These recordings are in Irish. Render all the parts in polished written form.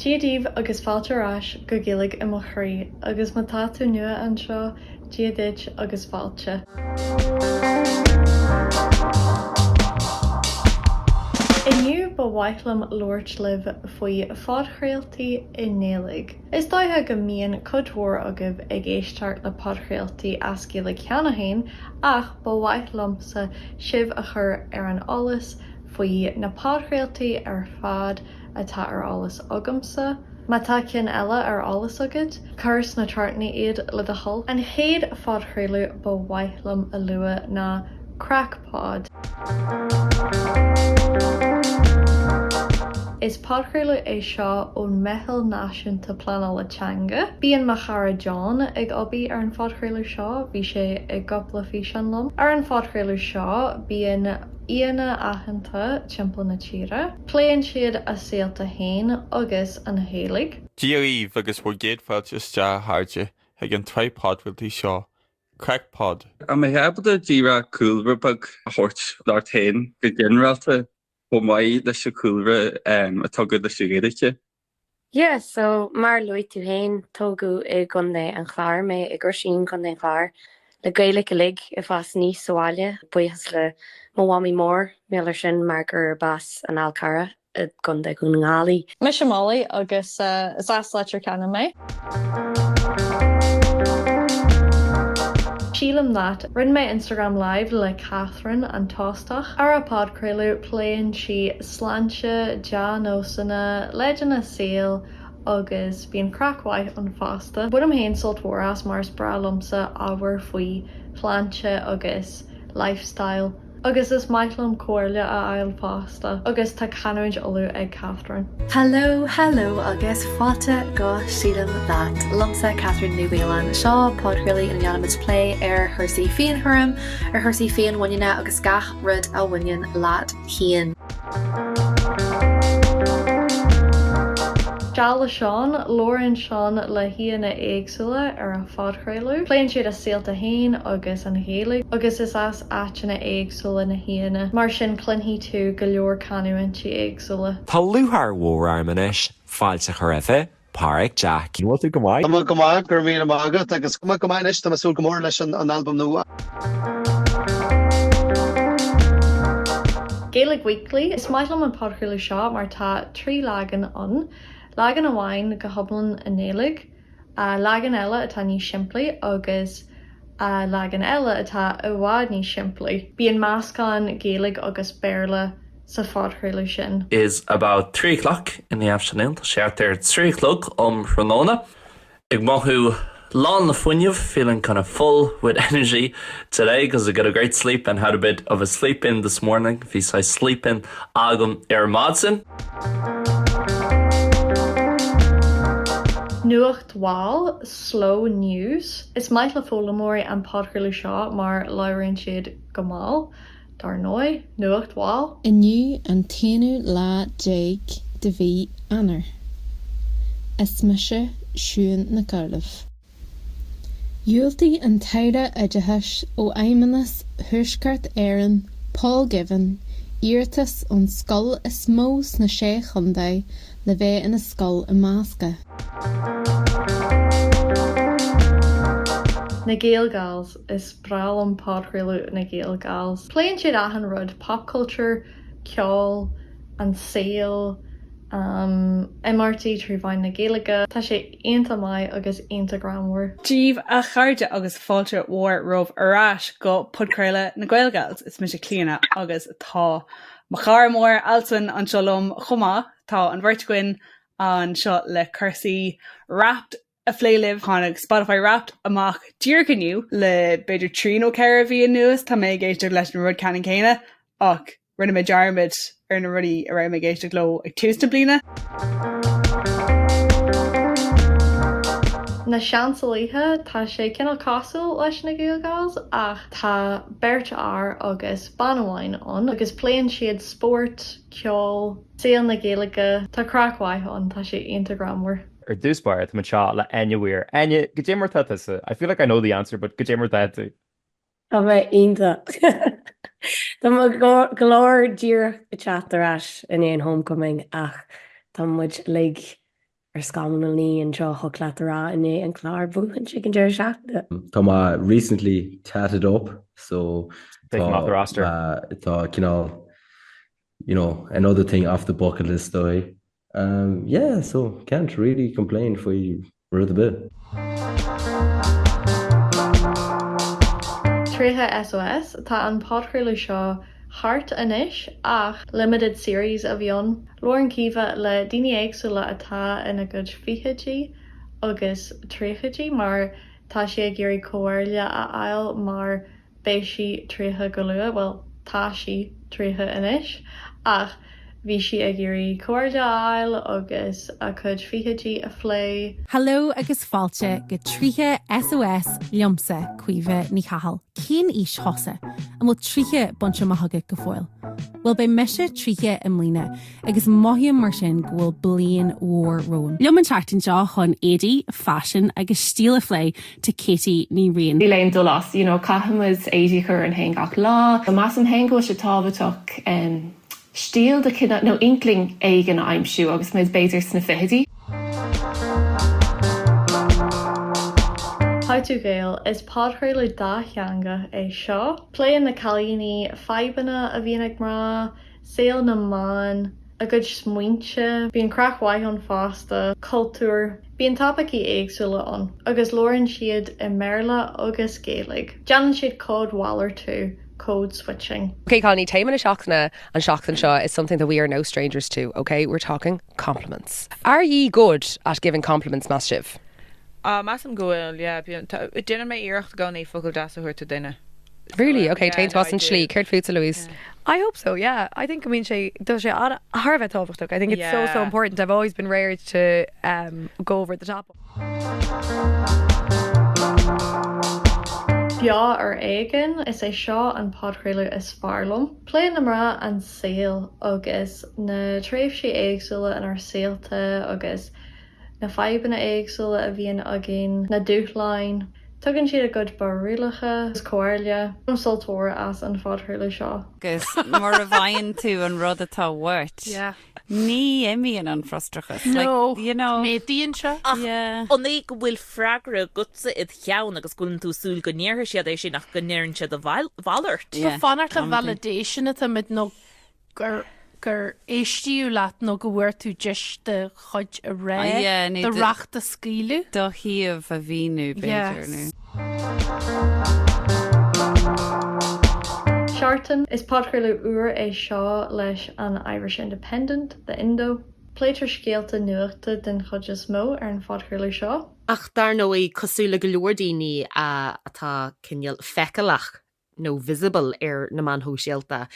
Dia daoibh agus fáilte ar ais go Gaeilge i mo chroí agus má tá tú nua anseo, Dia duit agus fáilte. Inniu ba mhaith liom labhairt libh faoi phodchraoltaí i nGaeilge. Is dóiche go mbíonn cuid mhór agaibh ag éisteacht le podchraoltaí as Gaeilge cheana féin ach ba mhaith liomsa sibh a chur ar an eolas faoi na podchraoltaí ar fad atá ar eolas agamsa. Má tá cinn eile ar eolas agat, cuir sna tráchtanna iad le do thoil. An chéad phodchraoladh ba mhaith liom a lua ná Craic Pod. Is podchraoladh é seo ón Meitheal Náisiúnta Pleanála Teanga. Bíonn mo chara John ag obair ar an phodchraoladh seo, bhí sé i gcúpla físeán liom. Ar an phodchraoladh seo, bíonn aíonna aitheanta timpeall na tíre. Pléann siad a saolta féin agus an Ghaeilge. Dia dhaoibh agus bhur gcéad fáilte isteach a chairde chuig an tsraith podchraoltaí seo, Craic Pod. An mbeifeá ábalta díreach cúlra beag a thabhairt ort féin go ginearálta chomh maith leis an chúlra atá agat leis an Ghaeilge? Yeah, so mar a luaigh tú féin, tógadh i gContae an Chláir mé, i gCroisín, Contae an Chláir, le Gaeilge uilig ag fás aníos sa bhaile, buíochas le mo mhamaí mór, mar gheall air sin mar gurb as an Fhál Carrach i gContae Dhún na nGall í. Mise Molly agus is as Leitir Ceanainn mé. Sílim Leat. Rinne mé Instagram Live le Catherine, an t-óstach. Ar a podchraoladh pléann sí sláinte, dea-nósanna, leideanna saoil agus bíonn craic mhaith ann fosta. Bainim féin sult mhór as mar is breá liomsa ábhar faoi shláinte agus lifestyle agus is maith liom comhairle a fháil fosta agus tá canúint uladh ag Catherine. Hello, hello agus fáilte go Sílim Leat. Liomsa Catherine Ní Mhaoláin. Seo podchraoladh ina ndéanaimid plé ar chúrsaí féinchúraim, ar chúrsaí féinmhuiníne agus gach rud a bhaineann leat féin. Seal le Seán, Labhraíonn Seán le haíonna éagsúla ar a phodchraoladh. Pléann siad a saolta féin agus an Ghaeilge agus is as áiteanna éagsúla na haíonna, mar sin cluinfidh tú go leor canúintí éagsúla. Tá lúcháir mhór orm anois fáilte a chur roimhe Páraic Jack. An bhfuil tú go maith? Tá mé go maith, go raibh míle maith agat agus tá mé go maith anois, tá mé ag súil go mór leis an albam nua. Gaeilge Weekly, Is maith liom an podchraoladh seo mar tá 3 leagan ann. Leagan amháin go hiomlán i nGaeilge, leagan eile atá níos simplí agus leagan eile atá i bhfad níos simplí. Bíonn meascán Gaeilge agus Béarla sa phodchraoladh sin. is about 3 o'clock in the afternoon, tá sé thart ar 3 a chlog um thráthnóna, ag mothú lán le fuinneamh, feeling kind of full with energy today because I got a great sleep and had a bit of a sleep in this morning, bhí saghas sleep in agam ar maidin. Nuacht Mhall, Slow News. Is maith le foghlaimeoirí an podchraoladh seo mar labhraíonn siad go mall. Dar ndóigh, nuacht mhall. Inniu an t-aonú lá déag de mhí Eanáir. Is mise Siún Nic Amhlaoibh. Dhiúltaigh an tAire Oideachais ó Fheidhmeannas Thuaisceart Éireann, Paul Givan, iarratas ón scoil is mó sna Sé Chontae le bheith ina scoil imeasctha. Na Gaelgals, Is breá liom podchraoladh na Gaelgals. Pléann siad achan rud, pop culture, ceol, an saol, imeachtaí trí mheán na Gaeilge. Tá sé iontach maith agus iontach greannmhar. Dia daoibh a chairde agus fáilte mhór romhaibh ar ais go podchraoladh na Gaelgals. Is mise Clíona agus tá mo chara mór Alswyn anseo liom chomh maith. Tá an bheirt againn anseo le cúrsaí Wrapped a phlé libh. Tháinig Spotify Wrapped amach díreach inniu le b'fhéidir 3 nó 4 mhí anuas tá mé ag éisteacht leis an rud ceannann céanna ach rinne mé dearmad ar na rudaí a raibh mé ag éisteacht leo ag tús na bliana. Na Seansálaithe, tá sé cineál cosúil leis na Gaelgals ach tá beirt fhear agus bean amháin ann agus pléann siad spórt, ceol, saol na Gaeilge. Tá craic mhaith ann, tá sé iontach greannmhar. Ar dtús báire, tá muid anseo le Áine Weir. Áine, goidé mar tá tusa? I feel like I know the answer, but goidé mar tá tú? Tá mé iontach. Tá mo ghlór díreach ag teacht ar ais i ndiaidh an homecoming ach tá muid uilig. Ar scamalllannaí anseo thiocfadh leat a rá i ndiaidh an clár buachan ag an deireadh seachtaine. Tá mé recently tatted up so Take him off the roster. tá cineál you know another thing off the bucket list dóigh. Um yeah so can't really complain faoi rud ar bith. 30 SOS, Tá an podchraoladh seo thart anois ach limited series a bhí ann. Labhrann Caoimhe le daoine éagsúla atá ina gcuid fichidí agus tríochaidí mar tá sí ag iarraidh comhairle a fháil mar beidh sí 30 go luath, bhuel tá sí 30 anois ach bhí sí ag iarraidh comhairle a fháil agus a cuid fichidí a phlé. Hello agus fáilte go 30 SOS liomsa, Caoimhe Ní Chathail. Cén aois thusa? An bhfuil 30 bainte amach agat go fóill? Bhuel beidh mise 30 i mbliana agus mothaím mar sin go bhfuil bliain mhór romham. Liom an tseachtain seo chun éadaí, faisean agus stíl a phlé tá Katie Ní Riain. Níl aon dul as, you know, caithfimid éadaí a chur orainn féin gach lá. Measaim féin go bhfuil sé tábhachtach stíl de chineál nó inkling éigin a aimsiú agus muid b'fhéidir sna fichidí. How to Gael, Is podchraoladh dátheangach é seo. Pléann na cailíní fadhbanna a bhíonn ag mná, saol na mban, a gcuid smaointe. Bíonn craic mhaith ann fosta, cultúr. Bíonn topaicí éagsúla ann agus labhrann siad i mBéarla agus Gaeilge. Déanann siad códmhalartú, code switching. Ok cailíní, téama na seachtaine an seachtain seo is something that we are no strangers to, ok? We're talking compliments. Are ye good at giving compliments, meas sibh? Ah, measaim go bhfuil, yeah. Bíonn, tá, déanann mé iarracht i gcónaí focal deas a thabhairt do duine. Really? Ok, téann tú as an tslí. Céard fútsa, Louise? I hope so, yeah. I think go mbíonn sé, tá sé an, thar a bheith tábhachtach. I think it's so, so important. I've always been reared to um, go over the top. Beo ar Éigean, is é seo an podchraoladh is fearr liom. Pléann na mná an saol agus na tréimhsí éagsúla inár saolta agus na fadhbanna éagsúla a bhíonn againn, na dúshláin. Tugann siad a gcuid barúlacha agus comhairle. Bainim sult mhór as an phodchraoladh seo. Agus mura bhfaigheann tú an rud atá uait, ní imíonn an frustrachas. No, you know. méadaíonn sé. Ach an é go bhfuil freagra agatsa id cheann agus go bhfuileann tú ag súil go ndéarfaidh siad é sin ach go ndeireann siad a mhalairt? Tá fanacht le validation atáimid nó gur gur éistíodh leat nó go bhfuair tú deis do chuid a rá, do racht a scaoileadh. Do thaobh a mhíniú, b'fhéidir, nó. Seachtain, Is podchraoladh úr é seo leis an Irish Independent, The Indo. Pléitear scéalta nuachta den chuid is mó ar an phodchraoladh seo. Ach dar ndóigh, cosúil le go leor daoine atá cineál feiceálach nó visible ar na meáin shóisialta,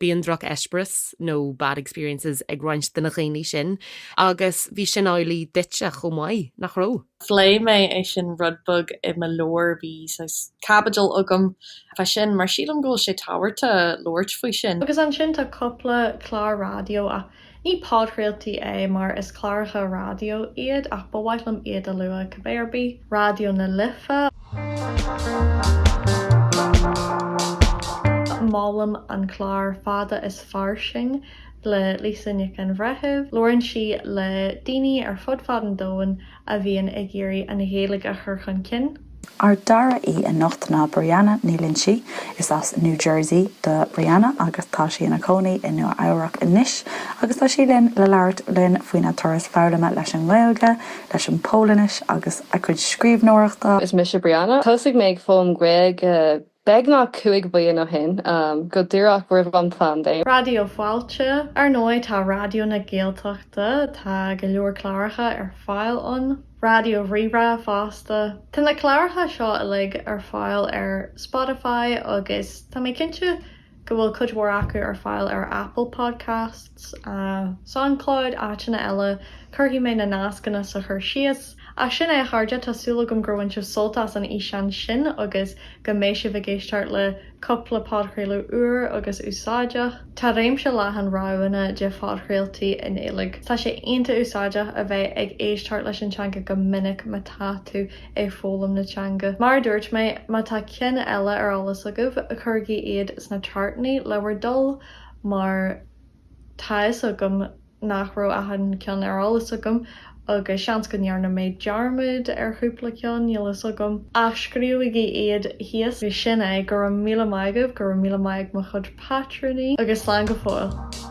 bíonn droch-eispéireas nó bad experiences ag roinnt de na dhaoine sin agus bhí sin amhlaidh duitse chomh maith, nach raibh? Phléigh mé é sin rud beag i mo leabhar, bhí saghas caibidil agam fá sin mar sílim go bhfuil sé tábhachtach labhairt faoi sin. Agus ansin tá cúpla clár raidió ach Ní podchraoltaí é mar is cláracha raidió iad ach ba mhaith liom iad a lua cibé ar bith, Raidió na Life. Molaim an clár Fada is Fairsing le Lisa Nic an Bhreithimh. Labhrann sí le daoine ar fud fad an domhain a bhíonn ag iarraidh an Ghaeilge a chur chun cinn. Ár dara aoi anocht ná Brianna Ní Loinsigh. Is as New Jersey do Brianna agus tá sí ina cónaí i Nua Eabhrac anois agus tá sí linn le labhairt linn faoina turas foghlama leis an nGaeilge, leis an bPolainnis agus a cuid scríbhneoireachta. Is mise Brianna. Thosaigh mé ag foghlaim Gaeilge beagnach 5 bliain ó shin, go díreach roimh an phaindéim. Raidió Fáilte. Ar ndóigh tá Raidió na Gaeltachta, tá go leor cláracha ar fáil ann. Raidió Rí-Rá fosta. Tá na cláracha seo uilig ar fáil ar Spotify agus tá mé cinnte go bhfuil cuid mhór acu ar fáil ar Apple Podcasts, Soundcloud, áiteanna eile. Cuirfidh mé na nascanna sa chur síos. Ach sin é a chairde, tá súil agam gur bhain sibh sult as an fhíseán sin agus go mbeidh sibh ag éisteacht le cúpla podchraoladh úr agus úsáideach. Tá réimse leathan roghanna de phodchraoltaí i nGaeilge. Tá sé iontach úsáideach a bheith ag éisteacht leis an teanga go minic má tá tú ag foghlaim na teanga. Mar a dúirt mé, má tá cinn eile ar eolas agaibh, cuirigí iad sna chartanna le bhur dtoil mar tá fhios agam nach raibh achan ceann ar eolas agam. Agus seans go ndearna mé dearmad ar chúpla ceann, níl fhios agam. Ach scríobhaigí iad thíos. Sin é, go raibh míle maith agaibh, go raibh míle maith ag mo chuid patrúnaí, agus slán go fóill.